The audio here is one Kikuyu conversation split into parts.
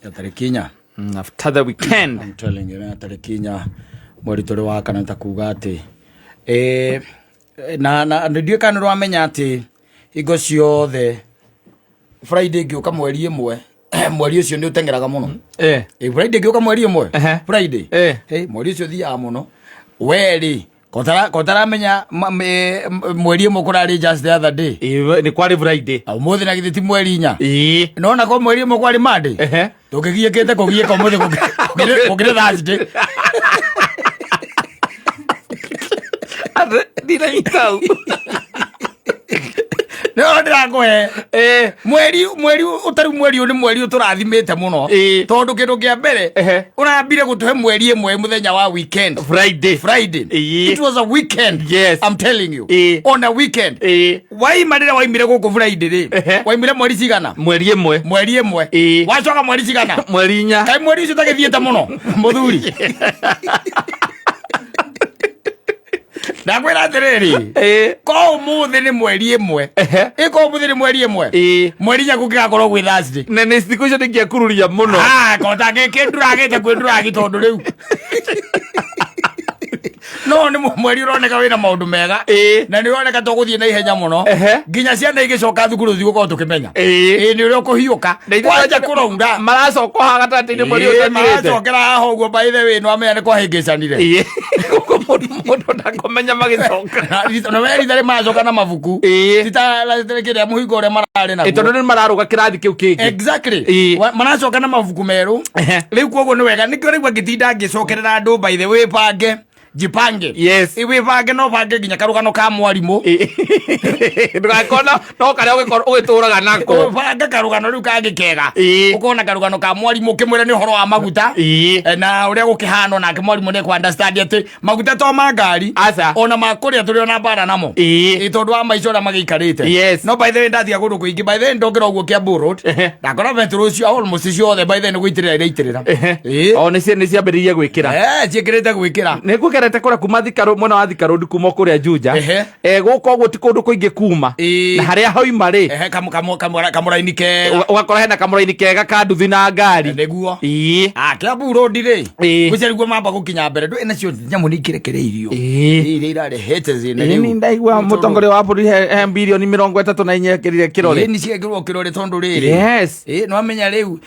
Ya tarĩki 4. After the weekend. I'm telling you, na tarĩki 4 mweri tũrĩ wa kana ta kuga atĩ eh, na ndiũĩ kana nĩ ũramenya atĩ hingo ciothe Friday ĩngĩũka mweri 1, mweri ũcio nĩ ũteng'eraga mũno. Friday ĩngĩũka mweri 1, Friday. Hey, mweri ũcio ũthiaga mũno. We rĩ, kotaramenya mweri 1 kũrarĩ just the other day. Nĩ kwarĩ Friday. Ũmũthĩ na githĩ ti mweri 4? Ĩĩ. Nona ko mweri 1 kwarĩ Monday? Ehe. Tũngĩgiĩkĩte kũgiĩka ũmũthĩ gũkĩrĩ Thursday. Atĩ ndinanyita hau. Nĩho ndĩrakũhe. Mweri ũtarĩ mweri ũyũ nĩ mweri ũtũrathimĩte mũno. Tondũ kĩndũ kĩa mbere, ũrambire gũtũhe mweri 1 mũthenya wa weekend. Friday. Friday. It was a weekend. Yes. I'm telling you. On a weekend. Waima rĩrĩa waimire gũkũ Friday rĩ, waimire mweri cigana? Mweri 1. Mweri 1. Wacoka mweri cigana? Mweri 4. Kaĩ mweri ũcio ũtagĩthiĩte mũno mũthuri? Ndakwĩra atĩrĩrĩ, ko ũmũthĩ nĩ mweri 1. Ĩ ko ũmũthĩ nĩ mweri 1. Mweri 4 gũkĩgakorwo gwĩ Thursday. Na nĩ thikũ icio nĩngĩekururia mũno. Ah, kota gĩkĩnduragĩte kwĩnduragi tondũ rĩu no nĩ mweri ũroneka wĩna maũndũ mega. Na nĩ ũroneka tũgũthiĩ na ihenya mũno. Nginya ciana igĩcoka thukuru tũtigũkorwo tũkĩmenya. Ĩ nĩ ũrĩa ũkũhiũka. Na ithuĩ Kwanja kũraura. Maracoka haha gatagatĩ-inĩ mweri ũyũ ũtathirĩte. Maracokera haha ũguo, by the way, nĩwamenya nĩ kwahĩngĩcanire. Gũkũ mũndũ ndakũmenya magĩcoka. Na we ritha rĩ maracoka na mabuku. Ti ta kĩrĩa mũhingo ũrĩa mararĩ naguo. Tondũ nĩ mararũga kĩrathi kĩu kĩngĩ. Exactly. Maracoka na mabuku merũ. Rĩu koguo nĩ wega, nĩkĩo rĩu angĩtinda ngĩcokerera andũ, by the way, bange jipange. Yes. Wĩbange no bange nginya karũgano ka mwarimũ. Ndũgakona no karĩa ũgĩtũraga nako. Ũbange karũgano rĩu kangĩ kega. Ũkona karũgano ka mwarimũ ũkĩmwĩra nĩ ũhoro wa maguta. Na ũrĩa gũkĩhana, nake mwarimũ nĩ ekũ understand atĩ maguta to ma ngari. Aca. Ona ma kũrĩa tũrĩ ona mbara namo. Ĩ tondũ wa maica ũrĩa magĩikarĩte. Yes. No by the way, ndathiĩ kũndũ kũingĩ, by the way, ndokĩra ũguo Kiambu Road. Ndakora betũrũ ũcio almost ciothe, by the way, nĩ gũitĩrĩra iraitĩrĩra. O nĩ ciambĩrĩirie gwĩkĩra. Ciĩkĩrĩte gwĩkĩra. Nĩ ngũgerete kũrĩa kuma Thika Road, mwena wa Thika Road kuma kũrĩa Juja. Gũka ũguo ti kũndũ kũingĩ kuma. Na harĩa hoima rĩ, Kamũraini kega. Ũgakora hena kamũraini kega ka nduthi na ngari. Nĩguo. Kiambu Road rĩ, gũcio nĩguo mamba gũkinya mbere, ndũĩ nacio nyamũ nĩ ikĩrekereirio. Iria irarehete thĩna Ĩĩ, rĩu. nĩ ndaigua mũtongoria wa bũrũri he birioni 34 ekĩrire kĩrore. Ĩĩ, nĩ ciekĩrwo kĩrore tondũ rĩrĩ. Yes. Ĩĩ, nĩwamenya rĩu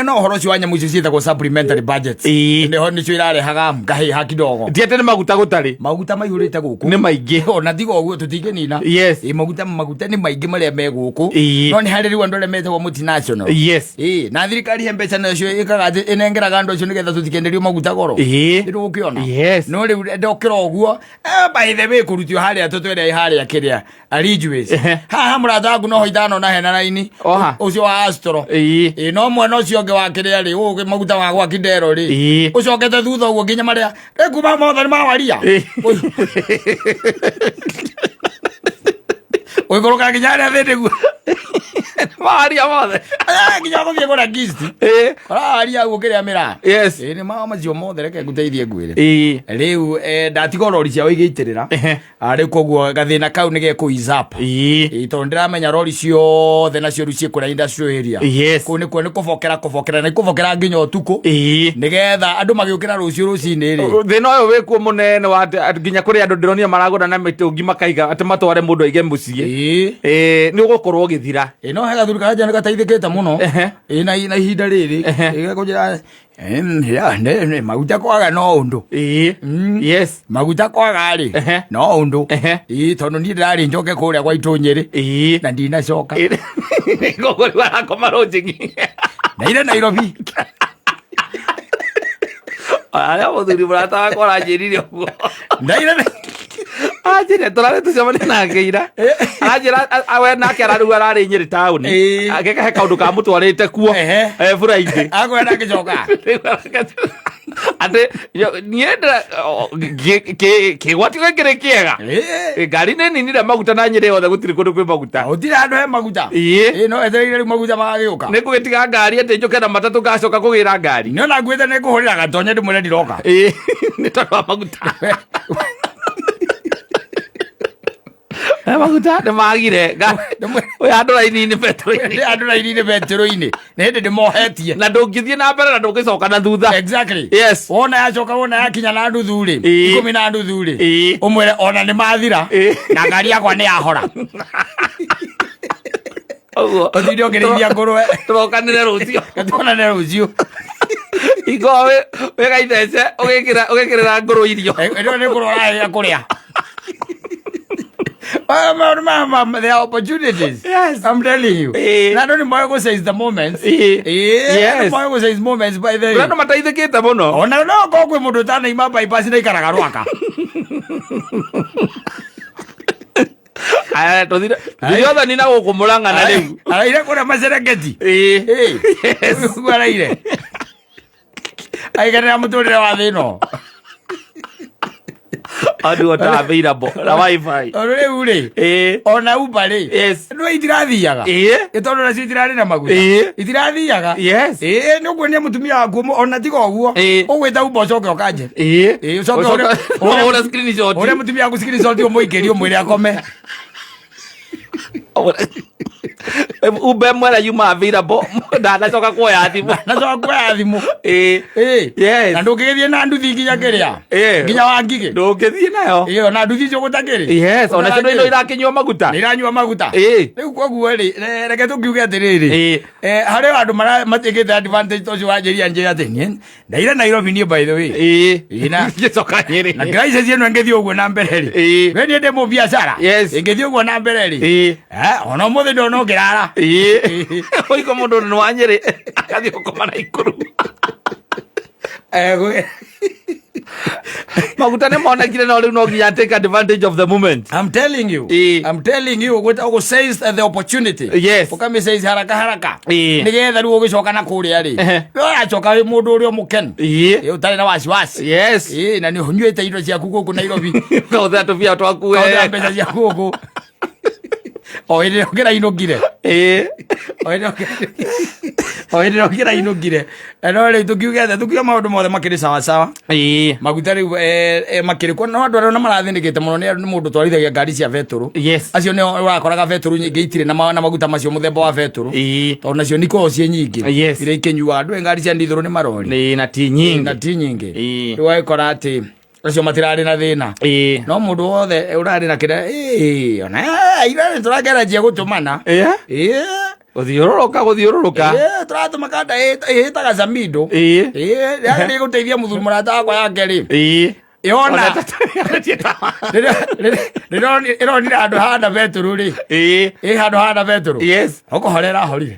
no ũhoro ũcio wa nyamũ icio ciĩtagwo supplementary budgets. Nĩho nĩcio irarehaga ngahĩha kidogo. Ti atĩ nĩ maguta gũtarĩ. Maguta maihũrĩte gũkũ. Nĩ maingĩ. Ona tiga ũguo tũtingĩnina. Yes. Ĩĩ, maguta nĩ maingĩ marĩa me gũkũ. No nĩ harĩ rĩu andũ arĩa metagwo multinational. Yes. Ĩĩ, na thirikari he mbeca nacio ĩkaga atĩ ĩnengeraga andũ acio nĩgetha tũtikenderio maguta goro. Nĩ ũgũkĩona? Yes. No rĩu ndokĩra ũguo, by the way, kũrutio harĩa tũtwere harĩa kĩrĩa Ridgeways. Haha mũrata waku noho ithano na hena raini. Oha. Ũcio wa Astro. Ĩĩ, no mwena ũcio ũngĩ wa kĩrĩa rĩ, ũũ maguta ma gwa Kidero rĩ. Ũcokete thutha ũguo nginya marĩa rĩ kuma mothe nĩ mawaria. Ũikũrũka nginya harĩa thĩ nĩguo. Mawaria mothe. Nginya gũthiĩ kũrĩa Gisti. Ũrawaria ũguo kĩrĩa mĩraa. Yes. Ĩĩ, nĩ mao macio mothe, reke ngũteithie ngwĩre. Rĩu ndatiga rori ciao igĩitĩrĩra. Rĩu koguo gathĩna kau nĩ gekũ ease up. Ĩĩ, tondũ ndĩramenya rori ciothe nacio rĩu ciĩ kũrĩa industrial area. Yes. Kũu nĩkuo nĩ kũbokera na ikũbokera nginya ũtukũ. Nĩgetha andũ magĩũkĩra rũciũ rũcinĩ rĩ. Thĩna ũyũ wĩkuo mũnene wa atĩ nginya kũrĩ andũ ndĩronire maragũra na mĩtũngi makaiga atĩ matware mũndũ aige mũciĩ. Nĩ ũgũkorwo ũgĩthira. Ĩĩ, no he gathuri karanja nĩ gateithĩkĩte mũno. Ĩĩ, na ihinda rĩrĩ. Ĩĩ, gakũnjĩra, ya, nĩ maguta kwaga no ũndũ. Yes. Maguta kwaga rĩ, no ũndũ. Ĩĩ, tondũ niĩ ndĩrarĩ njoke kũrĩa gwa itũ Nyĩrĩ. Na ndinacoka. Koguo rĩu arakoma rũnjĩng'i. Ndaire Nairobi. Arĩa mũthuri mũrata wakwa aranjĩrire ũguo. Ndaire Anjĩre tũrarĩ tũcemania nake ira. Anjĩra we nake ararĩu ararĩ Nyĩrĩ taũni. Agĩka he kaũndũ kamũtwarĩte kuo. Friday. Akwenda agĩcoka. Atĩ niĩ kĩgwati gĩkĩrĩ kĩega. Ngari nĩ ninire maguta na Nyĩrĩ yothe gũtirĩ kũndũ kwĩ maguta. Gũtirĩ handũ he maguta. Ĩĩ. No etereire rĩu maguta magagĩũka. Nĩ ngũgĩtiga ngari atĩ njũke na matatũ ngacoka kũgĩra ngari. Nĩ ona nguĩte nĩ ngũhũrĩra gatonye ndĩmwĩre ndiroka. Ĩĩ, nĩ tondũ wa maguta. Maguta nĩ magire. Ũyũ andũ raini-inĩ betũrũ-inĩ. Andũ raini-inĩ betũrũ-inĩ nĩ hĩndĩ ndĩmohetie. Na ndũngĩthiĩ na mbere na ndũngĩcoka na thutha. Exactly. Yes. Wona yacoka, wona yakinya na nuthu rĩ, 10:30 rĩ, ũmwĩre ona nĩ mathira na ngari yakwa nĩ yahora. Ũguo. Ũtinde ũkĩrĩithia ngũrwe. Tũrokanĩre rũciũ. Tuonane rũciũ. Ingo wĩ gaithece ũgĩkĩrĩra ngũrũ irio. Ĩno nĩ ngũrũ ũrarĩa kũrĩa. Maũndũ there are opportunities. Yes. I'm telling you. Na andũ nĩ moĩ gũ seize the moments. Andũ moĩ gũ seize moments, by the way. Andũ mateithĩkĩte mũno. Ona no korwo kwĩ mũndũ ũtanaima bypass na ikaraga Rwaka. Aya tũthire thire na gũkũ Mũrang'a na rĩu. Araire kũrĩa Maserengeti. Ũguo araire. Aiganĩra mũtũrĩre wa thĩ ĩno. Andũ ota available na wifi. Tondũ rĩu rĩ, ona Uber rĩ, nĩ itirathiaga. Ĩ tondũ nacio itirarĩ na maguta. Itirathiaga. Ĩ nĩ ũkuonia mũtumia waku ona tiga ũguo. Ũgwĩta Uber ũcoke ũkanje. Ũcoke ũhũre screenshot. Ũrĩa mũtumia waku screenshot ũmũikĩrie ũmwĩre akome. Uber mwera yuma available ndanacoka kuoya thimũ. Ndanacoka kuoya thimũ. Yes. Na ndũngĩgĩthiĩ na nduthi nginya kĩrĩa. Nginya wa ngigĩ. Ndũngĩthiĩ nayo. Ona nduthi icio gũtakĩrĩ. Yes, ona cio nĩ irakĩnyua maguta. Nĩ iranyua maguta. Rĩu koguo rĩ, reke tũkiuge atĩrĩrĩ. Harĩ andũ matiĩkĩte advantage ta ũcio wanjĩria njĩra atĩ niĩ ndaire Nairobi niĩ, by the way. Na ngĩcoka Nyĩrĩ. Na crisis ĩno ĩngĩthiĩ ũguo na mbere rĩ. We niĩ ndĩ mũbiacara. Ĩngĩthiĩ ũguo na mbere rĩ. Ona ũmũthĩ ndona ũngĩrara. Ũiko mũndũ nĩ wa Nyĩrĩ agathiĩ gũkoma Naikuru. Maguta nĩ monekire no rĩu no nginya take advantage of the moment. I'm telling you. I'm telling you, ũgũ seize the opportunity. Yes. Ũkamĩ seize haraka haraka. Nĩgetha rĩu ũgĩcoka na kũrĩa rĩ. We ũracoka wĩ mũndũ ũrĩa mũkenu. Ũtarĩ na wasiwasi. Yes. Na nĩ ũnyuĩte indo ciaku gũkũ Nairobi. Ũkahũthĩra tũbia twaku Ũkahũthĩra mbeca ciaku gũkũ. O hĩndĩ ĩrĩa ũkĩrainũkire. O hĩndĩ ĩrĩa ũkĩrainũkire. No rĩu tũkiuge atĩa, tũkiuge maũndũ mothe makĩrĩ sawa sawa. Maguta rĩu makĩrĩ kuo, no andũ arĩa ona marathĩnĩkĩte mũno nĩ mũndũ twarithagia ngari cia betũrũ. Yes. Acio nĩo ũrakoraga betũrũ nyingĩ itirĩ na maguta macio mũthemba wa betũrũ. Tondũ nacio nĩ ikoragwo ciĩ nyingĩ. Yes. Iria ikĩnyuaga andũ ngari cia ndithũrũ nĩ marori. Na ti nyingĩ. Na ti nyingĩ. Rĩu ũgagĩkora atĩ acio matirarĩ na thĩna. No mũndũ wothe ũrarĩ na kĩrĩa, ona ira nĩ tũrageranjia gũtũmana. Gũthiũrũrũka gũthiũrũrũka. Tũratũma kanda ĩtaga Samido. Yageria gũteithia mũthuri mũrata wakwa yake rĩ. Yona ĩronire handũ hana betũrũ rĩ. Ĩ handũ hana betũrũ. Yes. Ũkũhorera ahorire.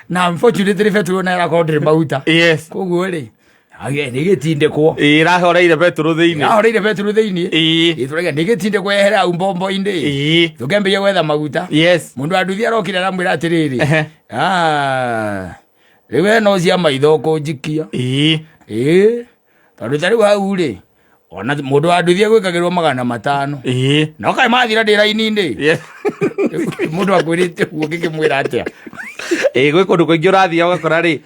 Na unfortunately betũrũ nayo ĩrakorwo ndĩrĩ maguta. Yes. Koguo rĩ, nĩ gĩtindĩkwo. Ĩrahoreire betũrũ thĩinĩ. Ĩrahoreire betũrũ thĩinĩ. Tũrauga nĩ gĩtindĩkwo yehere hau mbombo-inĩ. Tũkĩambĩrĩria gwetha maguta. Yes. Mũndũ wa nduthi arokire aramwĩra atĩrĩrĩ. Rĩu we no cia maitho ũkũnjikia. Tondũ ta rĩu hau rĩ, ona mũndũ wa nduthi egwĩkagĩrwo 500. No kaĩ mathira ndĩ raini-inĩ. Yes. Mũndũ akwĩrĩte ũguo ũngĩkĩmwĩra atĩa? Gwĩ kũndũ kũingĩ ũrathiĩ ũgakora rĩ,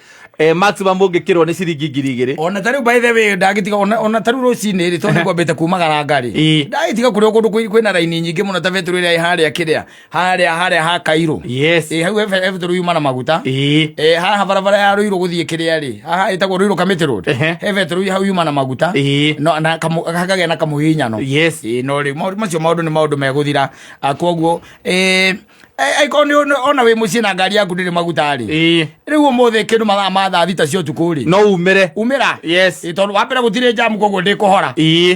maximum ũngĩkĩrwo nĩ ciringi 2000. Ona ta rĩu, by the way, ndagĩtiga ona ta rĩu rũcinĩ rĩ, tondũ nĩkwambĩte kumagara ngari. Ndagĩtiga kũrĩa kũndũ kwĩna raini nyingĩ mũno ta betũrũ ĩrĩa ĩ harĩa kĩrĩa harĩa ha Kairũ. Yes. Hau he betũrũ yuma na maguta. Haha barabara ya Rũirũ gũthiĩ kĩrĩa rĩ, haha ĩtagwo Rũirũ Kamĩtĩ Road. He betũrũ hau yuma na maguta. No na hakagĩa na kamũhihinyano. Yes. No rĩu macio maũndũ nĩ maũndũ megũthira. Koguo angĩkorwo nĩ ona wĩ mũciĩ na ngari yaku ndĩrĩ maguta rĩ, rĩu ũmũthĩ kĩndũ mathaa ma thaa 6 cia ũtukũ rĩ, no umĩre. Umĩra. Yes. Tondũ wa mbere gũtirĩ jamu, koguo ndĩkũhora.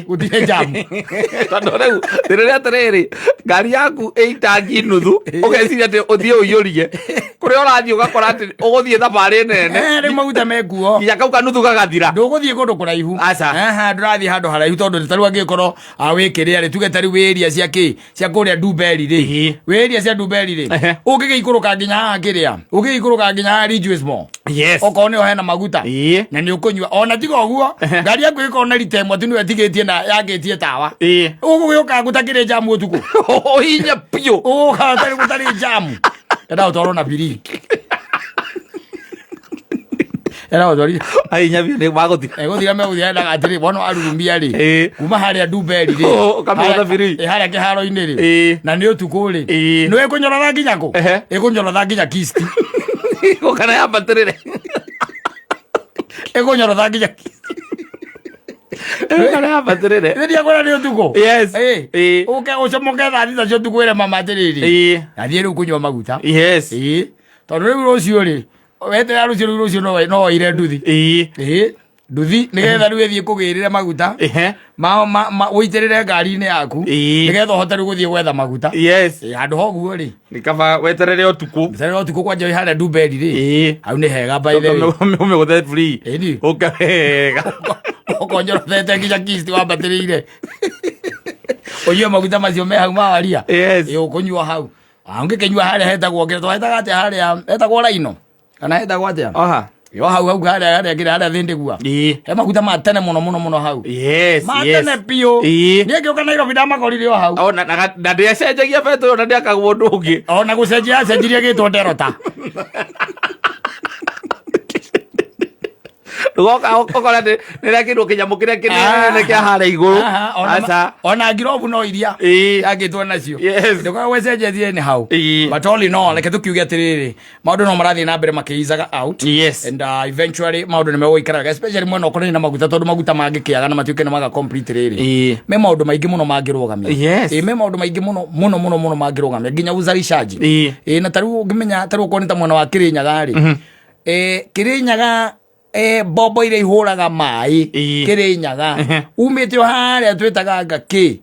Gũtirĩ jamu. Tondũ rĩu thĩrĩrĩa atĩrĩrĩ, ngari yaku ĩ itangi nuthu, ũgeciria atĩ ũthiĩ ũiyũrie kũrĩa ũrathiĩ, ũgakora atĩ ũgũthiĩ thabarĩ nene. Rĩu maguta mekuo. Nginya kau kanuthu gagathira. Ndũgũthiĩ kũndũ kũraihu. Aca. Aha, ndũrathiĩ handũ haraihu, tondũ ta rĩu angĩkorwo wĩ kĩrĩa rĩ, tuge ta rĩu wĩ area cia kĩ cia kũrĩa Ndumberi rĩ, wĩ area cia Ndumberi rĩ, ũngĩgĩikũrũka nginya haha kĩrĩa, ũngĩgĩikũrũka nginya haha Ridgeways Mall. Yes. Okorwo nĩho hena maguta. Na nĩ ũkũnyua. Ona tiga ũguo, ngari yaku ĩkorwo na rita ĩmwe tu nĩwe ĩtigĩtie na yakĩtie tawa. Ũgũgĩũka gũtakĩrĩ jamu ũtukũ. Ũhinye biũ. Ũgũka gũtarĩ jamu. Enda ũtwarwo na biri. Era gũtwarithia. Ahinya biũ nĩ magũthira. Egũthira megũthira endaga atĩrĩ wona warurumia rĩ Ĩĩ. kuma harĩa ndumberi rĩ Oh, ũkamĩgũtha biri. Harĩa kĩharo-inĩ rĩ Ĩĩ. na nĩ ũtukũ rĩ Ĩĩ. nĩ ĩkũnyorotha nginya kũ Ehe. ĩkũnyorotha nginya kisti Gũkana yambatĩrĩre. Ĩkũnyorotha nginya kisti. Gũkana yambatĩrĩre. Rĩrĩa kwĩra nĩ ũtukũ. Yes. Ĩĩ. Ĩĩ. Ũke ũcomoke thaa 6 cia ũtukũ wĩre mama atĩrĩrĩ Ĩĩ. nathiĩ rĩu kũnyua maguta. Yes. Ĩĩ. Tondũ rĩu rũciũ rĩ weterera rũciũ rĩu rũciũ no woire nduthi. Ĩĩ. Ĩĩ. Nduthi nĩgetha rĩu ĩthiĩ kũgĩrĩre maguta Ehe. ma ũitĩrĩre ngari-inĩ yaku Ĩĩ. nĩgetha ũhote rĩu gũthiĩ gwetha maguta. Yes. Ĩĩ, handũ ha ũguo rĩ Nĩ kaba weterere ũtukũ. weterere ũtukũ kwanja wĩ harĩa ndumberi rĩ Ĩĩ. hau nĩ hega by the way. Ũmĩgũthe free. Ĩni. Ũke wega. Ũkonjorothete nginya kisti wambatĩrĩire ũnyue maguta macio me hau mawaria. Yes. Ĩĩ, ũkũnyua hau. Ah, ũngĩkĩnyua harĩa hetagwo kĩrĩa twahetaga atĩa harĩa hetagwo raino kana hetagwo atĩa Oha. yo hau hau harĩa harĩa kĩrĩa harĩa thĩndĩgua Ĩĩ. he maguta ma tene mũno mũno mũno hau Yes. ma Yes. tene biũ Ĩĩ. niĩ ngĩũka Nairobi ndamakorire o hau O na na na ndĩacenjagia betũrũ na ndĩakagwo ũndũ ũngĩ. ona gũcenjia acenjirie gĩtwo nderota. Ndũgoka ũkora nĩ nĩrekĩrwo kĩnyamũ kĩrĩa kĩnene kĩa harĩa igũrũ. Aha, ona ma- Aca. ona ngirobu no iria Ĩĩ. yangĩtwo nacio Yes. ndũkoragwo ĩcenjetie anyhow. Ĩĩ. But all in all reke tũkiuge atĩrĩrĩ maũndũ no marathiĩ na mbere makĩizaga out. Yes. And eventually maũndũ nĩ megũikara wega especially mwena ũkonainie na maguta tondũ maguta mangĩkĩaga na matuĩke nĩ maga complete rĩrĩ Ĩĩ. me maũndũ maingĩ mũno mangĩrũgamia. Yes. Ĩĩ, me maũndũ maingĩ mũno mũno mũno mũno mangĩrũgamia nginya uzalishaji. Ĩĩ. Ĩĩ, na tarĩu ũngĩmenya tarĩu okorwo nĩ ta mwena wa Kĩrĩnyaga rĩ Kĩrĩnyaga mbombo iria ihũraga maĩ Ĩĩ. Kĩrĩnyaga Ehe. umĩte o harĩa twĩtaga ngakĩ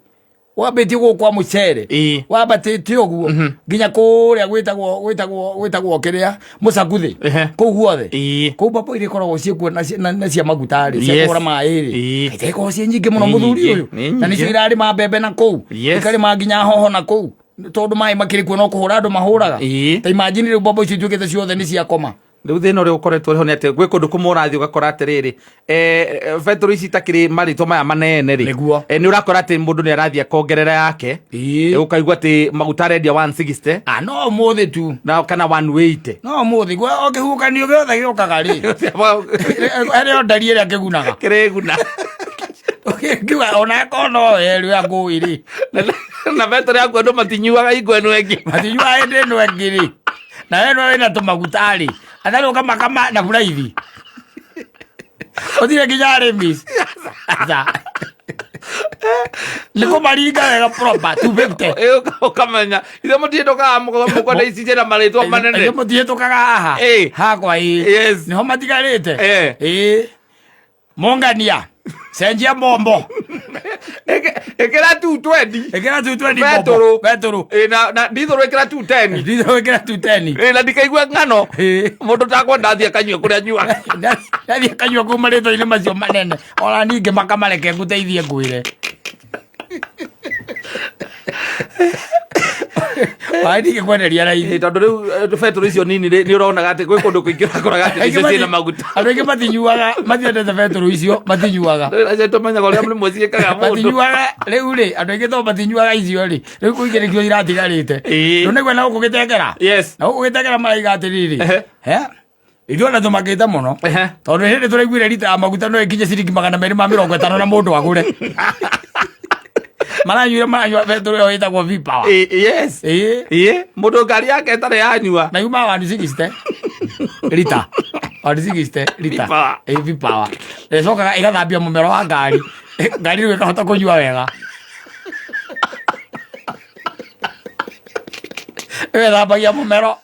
wambĩtie gũkũ kwa mũcere Ĩĩ. wambatĩte ũguo nginya kũrĩa gwĩtagwo gwĩtagwo gwĩtagwo kĩrĩa mũcaguthĩ Ehe. kũu guothe Ĩĩ. kũu mbombo iria ikoragwo ciĩkuo na na cia maguta rĩ cia Yes. kũhũra maĩ rĩ Ĩĩ. itikoragwo ciĩ nyingĩ mũno Nĩ mũthuri nyingĩ, ũyũ nĩ na nĩcio nyingĩ. irarĩma mbembe na kũu Yes. ikarĩma nginya hoho na kũu tondũ maĩ makĩrĩ kuo no kũhũra andũ mahũraga. Ĩĩ. Ta imagine rĩu mbombo icio ituĩkĩte ciothe nĩ ciakoma. Rĩu thĩna ũrĩa ũkoretwo ho nĩ atĩ gwĩ kũndũ kũmwe ũrathiĩ ũgakora atĩrĩrĩ betũrũ ici itakĩrĩ marĩtwa maya manene rĩ Nĩguo. Nĩ ũrakora atĩ mũndũ nĩ arathiĩ akongerera yake. Ĩĩ. Ũkaigua atĩ maguta arendia 160 Ah, no ũmũthĩ tu na kana 180. No ũmũthĩ o kĩhuhũkanio gĩothe gĩũkaga rĩ harĩ o ndari ĩrĩa kĩgunaga. Kĩrĩguna. Ngiuga ona akorwo no werũ ya ngũĩ rĩ Na betũrũ yaku andũ matinyuaga hingo ĩno ĩngĩ. Matinyuaga hĩndĩ ĩno ĩngĩ rĩ na we no wĩna tũmaguta rĩ atarĩ ũkamakama na buraithi ũthire nginya arĩmi aca nĩ kũmaringa wega proper 250. Ũkamenya ithe mũtiĩtũkaga mũkona ici ciĩna marĩtwa manene. Ithuĩ mũtihetũkaga haha Ĩĩ. hakwa ĩĩ Yes. nĩho matigarĩte. Eh. Ĩĩ mongania cenjia mbombo. Ĩkĩra 220. Ĩkĩra 220 Betũrũ. mbombo betũrũ. Ĩ, na ndithũrũ ĩkĩra 210. Ndithũrũ ĩkĩra 210. Ĩ, na ndikaigua ng'ano Ĩĩ. mũndũ takwenda athiĩ akanyue kũrĩa anyuaga. Ndathiĩ kanyua kuu marĩtwa-inĩ macio manene ona ningĩ makamareke ngũteithie ngwĩre Waĩ ndingĩkwenderia raithi Ĩ, tondũ rĩu betũrũ icio nini rĩ, nĩ ũronaga atĩ gwĩ kũndũ kũingĩ ũrakoraga atĩ icio ciĩna maguta. Andũ aingĩ matinyuaga matiendete betũrũ icio matinyuaga. Acio tũmenyaga ũrĩa rĩmwe ciĩkaga mũndũ. Matinyuaga rĩu rĩ andũ aingĩ tondũ matinyuaga icio rĩ rĩu kũingĩ nĩkĩo iratigarĩte. Ĩĩ. Rĩu nĩguo na gũkũ gĩtengera Yes. na gũkũ gĩtengera maraiga atĩrĩrĩ Ehe. he ithuĩ ona tũmakĩte mũno Ehe. tondũ hĩndĩ tũraiguire rita ya maguta no ĩkinye ciringi 250 na mũndũ agũre maranyuire maranyua betũrũ ĩyo ĩtagwo V-Power. Ĩ, yes. Ĩĩ. Ĩ, mũndũ ngari yake ĩtarĩ yanyua. Na yuma 160 rita 160 rita. V-Power. Ĩĩ, V-Power ĩcokaga ĩgathambia mũmero wa ngari ngari rĩu ĩkahota kũnyua wega ĩgathambagia mũmero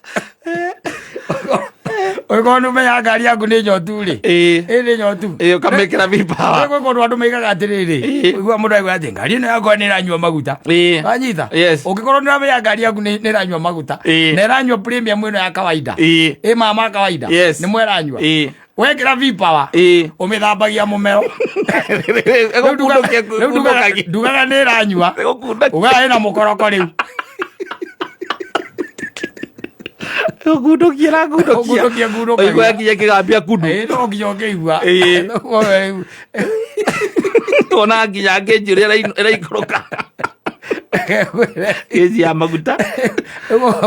ũngĩkorwo nĩ ũmenyaga ngari yaku nĩ nyotu rĩ Ĩĩ. ĩ nĩ nyotu Ĩ, ũkamĩkĩra V-Power. Gwĩ kũndũ andũ maigaga atĩrĩrĩ Ĩĩ. ũigua mũndũ aigua atĩ ngari ĩno yakwa nĩ ĩranyua maguta Ĩĩ. wanyita Yes. ũngĩkorwo nĩ ũramenya ngari yaku nĩ ĩranyua maguta Ĩĩ. na ĩranyua premium ĩno ya kawaida Ĩĩ. ĩ maya ma kawaida Yes. nĩ mo ĩranyua Ĩĩ. wekĩra V-Power Ĩĩ. ũmĩthambagia mũmero Rĩu Ĩgũkundũkia rĩu ndugaga nĩ ĩranyua Ĩgũkundakia. ugaga ĩna mũkoroko rĩu. Ĩgũkundukia ĩrakundukia. Gũkundukia ngundũkagia. Ũigua yakinya ĩkĩgambia kundu. Ĩĩ no nginya ũngĩigua. Ĩĩ. Rĩu Ona nginya ngĩnji ũrĩa ĩraikũrũka. Gĩci ya maguta.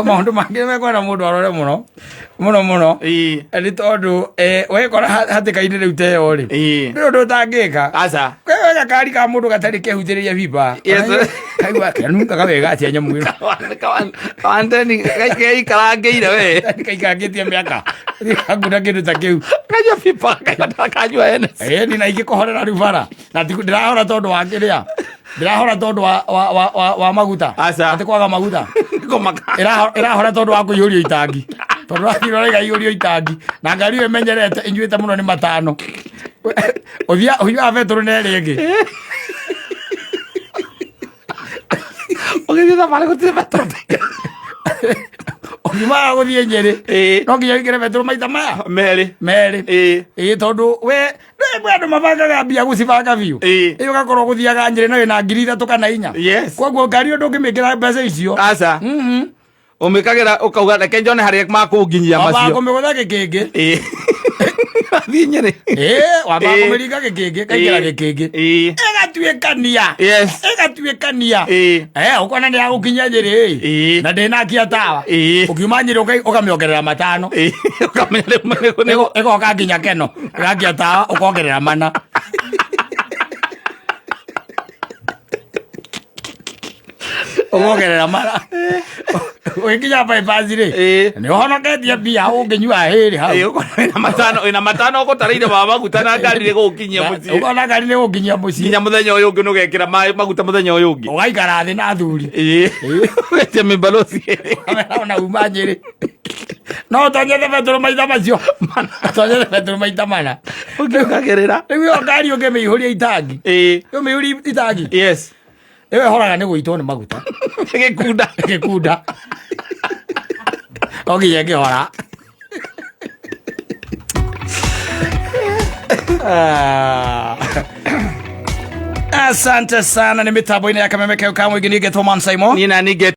Maũndũ mangĩ mekwenda mũndũ arore mũno mũno mũno. Nĩ tondũ wekora hatĩka-inĩ rĩu ta ĩyo rĩ, ndũrĩ ũndũ ũtangĩka. Aca. Kwĩ gakari ka mũndũ gatarĩ kehutĩrĩria biba. Yes. Kaigua kanungaga wega atĩa nyamũ ĩno. Kawanteni gaikarangĩire we. Kaikangĩtie mĩaka. Hakuna kĩndũ ta kĩu. Kanyua biba kaigua kanyua Hennessy. Ĩni na ingĩkũhorera rĩu bara. Na ndĩrahora tondũ wa kĩrĩa. Ndĩrahora tondũ wa maguta. Aca. Atĩ kwaga maguta. Kũmaka. Ĩrahora tondũ wa kũiyũrio itangi. Tondũ rathiĩ ũraiga iyũrio itangi. Na ngari ĩyo ĩmenyerete ĩnyuĩte mũno nĩ matano. Ũthia ũnyuaga betũrũ na ĩrĩa ĩngĩ. Ũgĩthiĩ thabarĩ gũtirĩ betũrũ. Ũkiumaga gũthiĩ Nyĩrĩ. No nginya wĩkĩre betũrũ maita maya. Merĩ. Merĩ. Ĩĩ tondũ we rĩmwe andũ mabangaga mbia gũcibanga biũ. Ĩĩ ũgakorwo gũthiaga Nyĩrĩ na wĩna 3,000 kana 4. Yes. Koguo ngari ĩyo ndũngĩmĩkĩra mbeca icio. Aca. Ũmĩkagĩra ũkauga reke njone harĩa makũnginyia Wambaga macio. kũmĩgũtha gĩkĩngĩ. Athiĩ Nyĩrĩ. Ĩĩ wambaga kũmĩringa gĩkĩngĩ ĩkaingĩra gĩkĩngĩ. Ĩgatuĩkania. Yes. Ĩgatuĩkania. Ũkona nĩ yagũkinyia Nyĩrĩ ĩ. Na ndĩnakia tawa. Ũkiuma Nyĩrĩ ũkamĩongerera 5. Ũkamenya rĩu nĩ Ĩgoka nginya Keno. Ĩgakia tawa ũkongerera 4. Ũkongerera 4. Ũgĩkinya bypass rĩ, nĩ ũhonoketie mbia ũngĩnyua hĩrĩ hau. Ũkona wĩna matano, wĩna matano ũgũtarĩire ma maguta na ngari nĩ gũgũkinyia mũciĩ. Ũkona ngari nĩ gũgũkinyia mũciĩ. Nginya mũthenya ũyũ ũngĩ nĩũgekĩra maĩ maguta mũthenya ũyũ ũngĩ. Ũgaikara thĩ na athuri. Ũgetia mĩbalothi. Ona uma Nyĩrĩ. No ũtonyete betũrũ maita macio. Ũtonyete betũrũ maita 4. Ũngĩũkagĩrĩra. Rĩu ĩyo ngari ũngĩmĩihũria itangi. Ũmĩihũrie itangi. Yes. Ĩyo ĩhoraga nĩ gũitwo nĩ maguta. Gĩkunda. Gĩkunda. No nginya ĩngĩhora. Asante sana, ni mitambo-inĩ ya Kameme Keu ka Mũingĩ, niĩ ngetwo Man Simon. Niĩ na niĩ ngetwo